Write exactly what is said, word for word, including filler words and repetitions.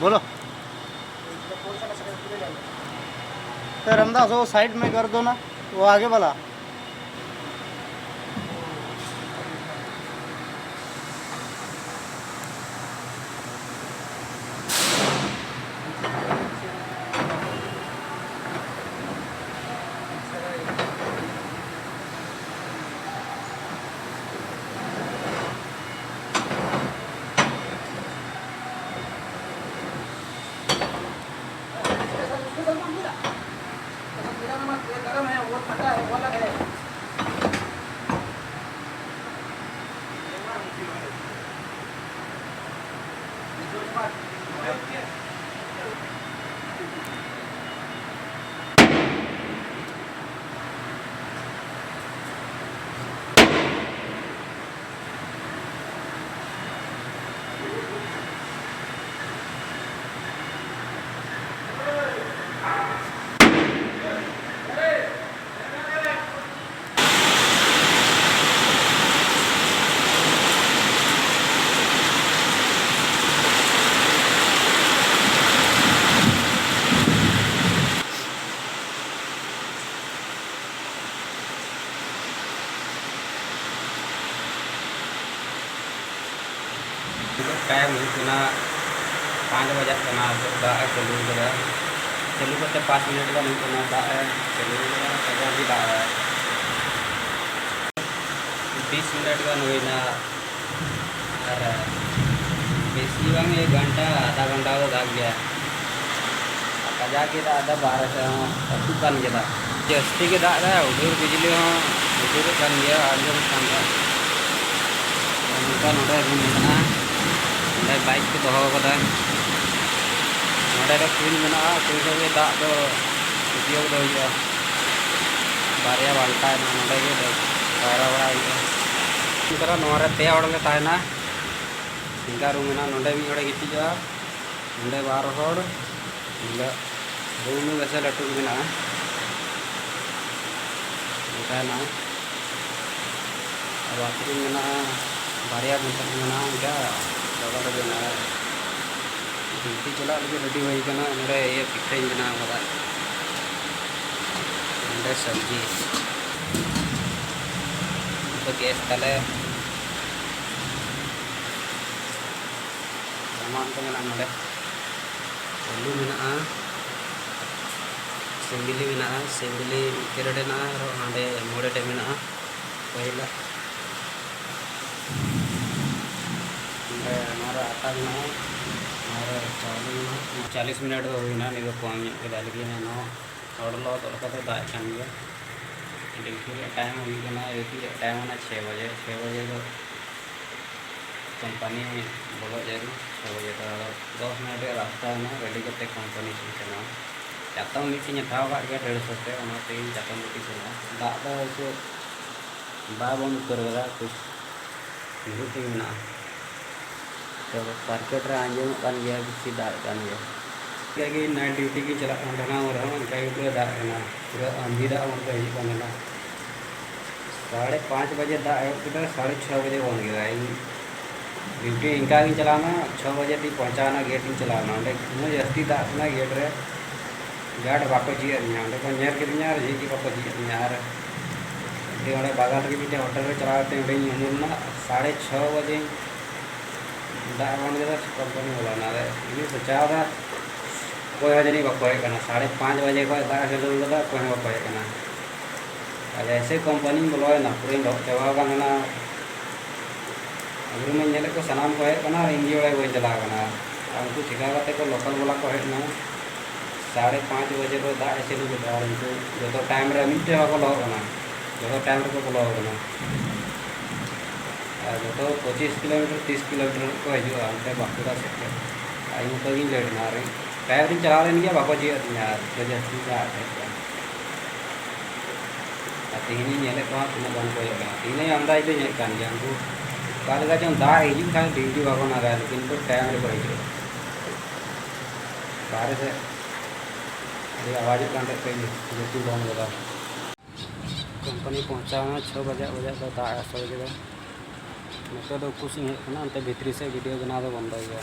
बोलो। ए, रामदास, वो साइड में कर दो ना, वो आगे वाला। ᱱᱤᱛᱚᱜ ᱴᱟᱭᱤᱢ ᱦᱩᱭᱩᱜ ᱠᱟᱱᱟ ᱯᱟᱸᱪ ᱵᱟᱡᱟᱜ ᱠᱟᱱᱟ᱾ ᱱᱤᱛᱚᱜ ᱫᱟᱜ ᱮ ᱪᱟᱹᱞᱩ ᱠᱟᱫᱟ᱾ ᱪᱟᱹᱞᱩ ᱠᱟᱛᱮ ᱯᱟᱸᱪ ᱢᱤᱱᱤᱴ ᱜᱟᱱ ᱦᱩᱭᱩᱜ ᱠᱟᱱᱟ, ᱫᱟᱜ ᱮ ᱪᱟᱹᱞᱩ ᱠᱟᱫᱟ, ᱠᱟᱡᱟᱠ ᱜᱮ ᱫᱟᱜ ᱮ᱾ ᱵᱤᱥ ᱢᱤᱱᱤᱴ ᱜᱟᱱ ᱦᱩᱭᱱᱟ᱾ ᱟᱨ ᱵᱮᱥᱤ ᱵᱟᱝ, ᱮᱠ ᱜᱷᱚᱱᱴᱟ, ᱟᱫᱷᱟ ᱜᱷᱚᱱᱴᱟ ᱫᱚ ᱫᱟᱜ ᱜᱮᱭᱟ᱾ ᱟᱨ ᱠᱟᱡᱟᱠ ᱜᱮ ᱫᱟᱜ ᱮᱫᱟ, ᱵᱟᱦᱨᱮ ᱥᱮᱫ ᱦᱚᱸ ᱟᱹᱛᱩᱜ ᱠᱟᱱ ᱜᱮᱭᱟ ᱫᱟᱜ᱾ ᱡᱟᱹᱥᱛᱤ ᱜᱮ ᱫᱟᱜ ᱮᱫᱟ, ᱦᱩᱰᱩᱨ ᱵᱤᱡᱽᱞᱤ ᱦᱚᱸ ᱦᱩᱰᱩᱨᱚᱜ ᱠᱟᱱ ᱜᱮᱭᱟ, ᱟᱸᱡᱚᱢᱚᱜ ᱠᱟᱱ ᱜᱮᱭᱟ᱾ ᱱᱚᱝᱠᱟ ᱱᱚᱰᱮ ᱨᱩᱢ ᱢᱮᱱᱟᱜᱼᱟ, ᱱᱚᱰᱮ ᱵᱟᱭᱤᱠ ᱠᱚ ᱫᱚᱦᱚ ᱠᱟᱫᱟ᱾ ᱱᱚᱰᱮ ᱫᱚ ᱠᱩᱧ ᱢᱮᱱᱟᱜᱼᱟ, ᱠᱩᱧ ᱠᱷᱚᱱ ᱜᱮ ᱫᱟᱜ ᱫᱚ ᱩᱯᱭᱳᱜᱽ ᱫᱚ ᱦᱩᱭᱩᱜᱼᱟ᱾ ᱵᱟᱨᱭᱟ ᱵᱟᱞᱴᱟ ᱦᱮᱱᱟᱜᱼᱟ, ᱱᱚᱰᱮ ᱜᱮ ᱯᱟᱭᱨᱟ ᱵᱟᱲᱟ ᱦᱩᱭᱩᱜᱼᱟ᱾ ᱱᱚᱣᱟ ᱨᱮ ᱯᱮ ᱦᱚᱲ ᱞᱮ ᱛᱟᱦᱮᱱᱟ᱾ ᱥᱤᱝᱜᱟᱨ ᱨᱩᱢ ᱢᱮᱱᱟᱜᱼᱟ, ᱱᱚᱰᱮ ᱢᱤᱫ ᱦᱚᱲᱮ ᱜᱤᱛᱤᱡᱚᱜᱼᱟ, ᱱᱚᱰᱮ ᱵᱟᱨ ᱦᱚᱲ, ᱱᱚᱰᱮ ᱨᱩᱢ ᱫᱚ ᱵᱮᱥᱮ ᱞᱟᱹᱴᱩ ᱜᱮ ᱢᱮᱱᱟᱜᱼᱟ᱾ ᱚᱱᱠᱟ ᱦᱮᱱᱟᱜᱼᱟ᱾ ᱟᱨ ᱵᱟᱛᱷᱨᱩᱢ ᱢᱮᱱᱟᱜᱼᱟ, ᱵᱟᱨᱭᱟ ᱵᱟᱛᱷᱨᱩᱢ ᱢᱮᱱᱟᱜᱼᱟ, ᱚᱱᱠᱟ ᱰᱚᱵᱚᱞ ᱰᱚᱵᱚᱞ ᱢᱮᱱᱟᱜᱼᱟ᱾ ᱰᱤᱭᱩᱴᱤ ᱪᱟᱞᱟᱜ ᱞᱟᱹᱜᱤᱫ ᱨᱮᱰᱤ ᱦᱩᱭ ᱠᱟᱱᱟ᱾ ᱱᱚᱰᱮ ᱤᱭᱟᱹ ᱯᱤᱴᱷᱟᱹᱧ ᱵᱮᱱᱟᱣ ᱠᱟᱫᱟ, ᱱᱚᱰᱮ ᱥᱚᱵᱽᱡᱤ, ᱱᱚᱛᱮ ᱜᱮᱥ ᱛᱟᱞᱮ, ᱥᱟᱢᱟᱱ ᱠᱚ ᱢᱮᱱᱟᱜᱼᱟ ᱱᱚᱰᱮ᱾ ᱟᱹᱞᱩ ᱢᱮᱱᱟᱜᱼᱟ, ᱥᱤᱢᱵᱤᱞᱤ ᱢᱮᱱᱟᱜᱼᱟ, ᱥᱤᱢᱵᱤᱞᱤ ᱢᱤᱫ ᱠᱮᱨᱮᱴ ᱦᱮᱱᱟᱜᱼᱟ, ᱟᱨᱚ ᱦᱟᱸᱰᱮ ᱢᱚᱬᱮ ᱴᱮᱡ ᱢᱮᱱᱟᱜᱼᱟ ᱯᱟᱹᱦᱤᱞᱟᱜ᱾ ᱱᱚᱰᱮ ᱱᱚᱣᱟ ᱨᱮ ᱟᱴᱟ ᱢᱮᱱᱟᱜᱼᱟ, ᱱᱚᱣᱟ ᱨᱮ ᱪᱟᱣᱞᱮ ᱢᱮᱱᱟᱜᱼᱟ᱾ ᱪᱟᱞᱤᱥ ᱢᱤᱱᱤᱴ ᱫᱚ ᱦᱩᱭᱱᱟ, ᱱᱤᱛ ᱫᱚ ᱠᱚᱢ ᱧᱚᱜ ᱠᱮᱫᱟ, ᱞᱮᱠᱤᱱ ᱮᱱᱦᱚᱸ ᱦᱚᱲ ᱞᱚᱦᱚᱫᱚᱜ ᱞᱮᱠᱟ ᱫᱚ ᱫᱟᱜ ᱮᱫ ᱠᱟᱱ ᱜᱮᱭᱟ᱾ ᱰᱤᱭᱩᱴᱤ ᱨᱮᱭᱟᱜ ᱴᱟᱭᱤᱢ ᱦᱩᱭᱩᱜ ᱠᱟᱱᱟ, ᱰᱤᱭᱩᱴᱤ ᱨᱮᱭᱟᱜ ᱴᱟᱭᱤᱢ ᱠᱟᱱᱟ ᱪᱷᱚᱭ ᱵᱟᱡᱮ᱾ ᱪᱷᱚᱭ ᱵᱟᱡᱮ ᱫᱚ ᱠᱳᱢᱯᱟᱱᱤ ᱵᱚᱞᱚᱜ ᱡᱟᱹᱨᱩᱲ, ᱪᱷᱚᱭ ᱵᱟᱡᱮ ᱫᱚ᱾ ᱟᱫᱚ ᱫᱚᱥ ᱢᱤᱱᱤᱴ ᱨᱮᱭᱟᱜ ᱨᱟᱥᱛᱟ ᱢᱮᱱᱟᱜᱼᱟ, ᱨᱮᱰᱤ ᱠᱟᱛᱮ ᱠᱳᱢᱯᱟᱱᱤ ᱥᱮᱫ ᱤᱧ ᱪᱟᱞᱟᱜᱼᱟ᱾ ᱪᱟᱛᱚᱢ ᱢᱤᱫᱴᱮᱱ ᱤᱧ ᱦᱟᱛᱟᱣ ᱟᱠᱟᱫ ᱜᱮᱭᱟ ᱰᱮᱲᱥᱚ ᱛᱮ, ᱚᱱᱟ ᱛᱮᱜᱮ ᱪᱟᱛᱚᱢ ᱠᱟᱛᱮᱧ ᱪᱟᱞᱟᱜᱼᱟ᱾ ᱫᱟᱜ ᱫᱚ ᱦᱚᱭᱛᱳ ᱵᱟᱭ ᱵᱚᱱᱫ ᱩᱛᱟᱹᱨ ᱠᱟᱫᱟ, ᱠᱩᱪ ᱧᱩᱨᱩᱜ ᱛᱮᱜᱮ ᱢᱮᱱᱟᱜᱼᱟ᱾ ᱛᱚ ᱥᱟᱨᱠᱮᱴ ᱨᱮ ᱟᱸᱡᱚᱢᱚᱜ ᱠᱟᱱ ᱜᱮᱭᱟ, ᱵᱮᱥᱤ ᱫᱟᱜ ᱠᱟᱱ ᱜᱮᱭᱟ᱾ ᱚᱱᱠᱟ ᱜᱮ ᱱᱟᱭᱤᱴ ᱰᱤᱭᱩᱴᱤ ᱜᱮ ᱪᱟᱞᱟᱜ ᱠᱟᱱ ᱛᱟᱦᱮᱱᱟ, ᱩᱱ ᱨᱮᱦᱚᱸ ᱚᱱᱠᱟ ᱜᱮ ᱯᱩᱨᱟᱹ ᱫᱟᱜ ᱠᱟᱱᱟ, ᱯᱩᱨᱟᱹ ᱟᱸᱫᱷᱤ ᱫᱟᱜ ᱚᱱᱠᱟ ᱦᱤᱡᱩᱜ ᱠᱟᱱ ᱛᱟᱦᱮᱱᱟ᱾ ᱥᱟᱲᱮ ᱯᱟᱸᱪ ᱵᱟᱡᱮ ᱫᱟᱜ ᱮᱦᱚᱵ ᱠᱮᱫᱟ, ᱥᱟᱲᱮ ᱪᱷᱚ ᱵᱟᱡᱮ ᱵᱚᱱᱫ ᱠᱮᱫᱟ᱾ ᱤᱧ ᱰᱤᱭᱩᱴᱤ ᱤᱱᱠᱟ ᱜᱤᱧ ᱪᱟᱞᱟᱣᱱᱟ, ᱪᱷᱚ ᱵᱟᱡᱮ ᱛᱤᱧ ᱯᱳᱣᱪᱷᱟᱣᱱᱟ, ᱜᱮᱴ ᱤᱧ ᱪᱟᱞᱟᱣᱱᱟ᱾ ᱚᱸᱰᱮ ᱩᱱᱟᱹᱜ ᱡᱟᱹᱥᱛᱤ ᱫᱟᱜ ᱠᱟᱱᱟ ᱜᱮᱴ ᱨᱮ, ᱜᱟᱨᱰ ᱵᱟᱠᱚ ᱡᱷᱤᱡ ᱟᱫᱤᱧᱟ᱾ ᱚᱸᱰᱮ ᱠᱚ ᱧᱮᱞ ᱠᱤᱫᱤᱧᱟ ᱟᱨ ᱡᱷᱤᱡ ᱜᱮ ᱵᱟᱠᱚ ᱡᱷᱤᱡ ᱟᱫᱤᱧᱟ᱾ ᱟᱨ ᱚᱸᱰᱮ ᱵᱟᱜᱟᱱ ᱨᱮᱜᱮ ᱢᱤᱫᱴᱮᱱ ᱦᱳᱴᱮᱞ ᱨᱮ ᱪᱟᱞᱟᱣ ᱠᱟᱛᱮ ᱚᱸᱰᱮᱧ ᱩᱢᱩᱞ ᱮᱱᱟ᱾ ᱥᱟᱲᱮ ᱪᱷᱚ ᱵᱟᱡᱮ ᱫᱟᱜ ᱵᱚᱱᱫ ᱠᱮᱫᱟ, ᱠᱳᱢᱯᱟᱱᱤ ᱵᱚᱞᱚᱱᱟ᱾ ᱟᱫᱚ ᱤᱧ ᱥᱚᱪᱟᱣ ᱫᱟ, ᱚᱠᱚᱭ ᱦᱚᱸ ᱡᱟᱹᱱᱤᱡ ᱵᱟᱠᱚ ᱦᱮᱡ ᱠᱟᱱᱟ᱾ ᱥᱟᱲᱮ ᱯᱟᱸᱪ ᱵᱟᱡᱮ ᱠᱷᱚᱱ ᱫᱟᱜ ᱪᱟᱹᱞᱩ ᱠᱟᱫᱟ, ᱚᱠᱚᱭ ᱦᱚᱸ ᱵᱟᱠᱚ ᱦᱮᱡ ᱠᱟᱱᱟ᱾ ᱟᱫᱚ ᱮᱥᱮ ᱠᱳᱢᱯᱟᱱᱤᱧ ᱵᱚᱞᱚᱭᱮᱱᱟ, ᱯᱩᱨᱟᱹᱧ ᱞᱚᱦᱚᱫ ᱪᱟᱵᱟ ᱟᱠᱟᱱ ᱛᱟᱦᱮᱱᱟ᱾ ᱟᱹᱵᱩ ᱢᱟᱧ ᱧᱮᱞᱮᱫ ᱠᱚ ᱥᱟᱱᱟᱢ ᱠᱚ ᱦᱮᱡ ᱠᱟᱱᱟ, ᱟᱨ ᱤᱧ ᱜᱮ ᱚᱲᱟᱜ ᱵᱟᱹᱧ ᱪᱟᱞᱟᱣ ᱠᱟᱱᱟ᱾ ᱟᱨ ᱩᱱᱠᱩ ᱪᱮᱠᱟ ᱠᱟᱛᱮ ᱠᱚ ᱞᱳᱠᱟᱞ ᱵᱟᱞᱟ ᱠᱚ ᱦᱮᱡ ᱮᱱᱟ, ᱥᱟᱲᱮ ᱯᱟᱸᱪ ᱵᱟᱡᱮ ᱠᱷᱚᱱ ᱫᱟᱜ ᱮ ᱪᱟᱹᱞᱩ ᱠᱮᱫᱟ, ᱟᱨ ᱩᱱᱠᱩ ᱡᱚᱛᱚ ᱴᱟᱭᱤᱢ ᱨᱮ ᱢᱤᱫᱴᱮᱱ ᱵᱟᱠᱚ ᱞᱚᱦᱚᱫ ᱠᱟᱱᱟ, ᱡᱚᱛᱚ ᱴᱟᱭᱤᱢ ᱨᱮᱠᱚ ᱵᱚᱞᱚ ᱠᱟᱱᱟ᱾ ᱟᱨ ᱡᱚᱛᱚ ᱯᱚᱸᱪᱤᱥ ᱠᱤᱞᱳᱢᱤᱴᱟᱨ, ᱛᱤᱥ ᱠᱤᱞᱳᱢᱤᱴᱟᱨ ᱠᱚ ᱦᱤᱡᱩᱜᱼᱟ ᱚᱱᱛᱮ ᱵᱟᱸᱠᱩᱲᱟ ᱥᱮᱫ ᱛᱮ᱾ ᱟᱨ ᱤᱧ ᱢᱚᱛᱚ ᱜᱤᱧ ᱞᱮᱴ ᱮᱱᱟ᱾ ᱟᱨ ᱰᱨᱟᱭᱵᱷᱟᱨᱤᱧ ᱪᱟᱞᱟᱣ ᱞᱮᱱ ᱜᱮᱭᱟ, ᱵᱟᱠᱚ ᱡᱷᱤᱡ ᱟᱹᱫᱤᱧᱟ᱾ ᱟᱨ ᱟᱹᱰᱤ ᱡᱟᱹᱥᱛᱤ ᱫᱟᱜ ᱛᱟᱦᱮᱸ ᱠᱟᱱᱟ᱾ ᱟᱨ ᱛᱮᱦᱮᱧᱤᱧ ᱧᱮᱞᱮᱫ ᱠᱚᱣᱟ ᱛᱤᱱᱟᱹᱜ ᱜᱟᱱ ᱠᱚ ᱦᱮᱡ ᱠᱟᱱᱟ᱾ ᱛᱮᱦᱮᱧ ᱟᱢᱫᱟ ᱜᱮᱠᱚ ᱦᱮᱡ ᱠᱟᱱ ᱜᱮᱭᱟ᱾ ᱩᱱᱠᱩ ᱚᱠᱟ ᱞᱮᱠᱟ ᱪᱚᱝ ᱫᱟᱜ ᱦᱤᱡᱩᱜ ᱠᱷᱟᱱ ᱰᱤᱭᱩᱴᱤ ᱵᱟᱠᱚ ᱱᱟᱜᱟ, ᱞᱮᱠᱤᱱ ᱠᱚ ᱴᱟᱭᱤᱢ ᱨᱮᱠᱚ ᱦᱤᱡᱩᱜᱼᱟ᱾ ᱵᱟᱦᱨᱮ ᱥᱮᱫ ᱟᱹᱰᱤ ᱟᱣᱟᱡᱚᱜ ᱠᱟᱱ ᱛᱟᱦᱮᱸᱫ ᱛᱮ ᱡᱟᱹᱥᱛᱤ ᱵᱚᱱᱫᱚ ᱠᱟᱫᱟ᱾ ᱠᱳᱢᱯᱟᱱᱤ ᱯᱳᱣᱪᱷᱟᱣᱱᱟ ᱪᱷᱚ ᱵᱟᱡᱟᱜ ᱵᱟᱡᱟᱜ ᱫᱚ ᱫᱟᱜ ᱮ ᱟᱥᱚᱨ ᱠᱮᱫᱟ᱾ ᱱᱚᱛᱮ ᱫᱚ ᱩᱠᱩ ᱥᱮᱫ ᱤᱧ ᱦᱮᱡ ᱠᱟᱱᱟ, ᱚᱱᱛᱮ ᱵᱷᱤᱛᱨᱤ ᱥᱮᱫ ᱵᱷᱤᱰᱤᱭᱳ ᱵᱮᱱᱟᱣ ᱫᱚ ᱵᱚᱱᱫᱚ ᱦᱩᱭᱩᱜᱼᱟ᱾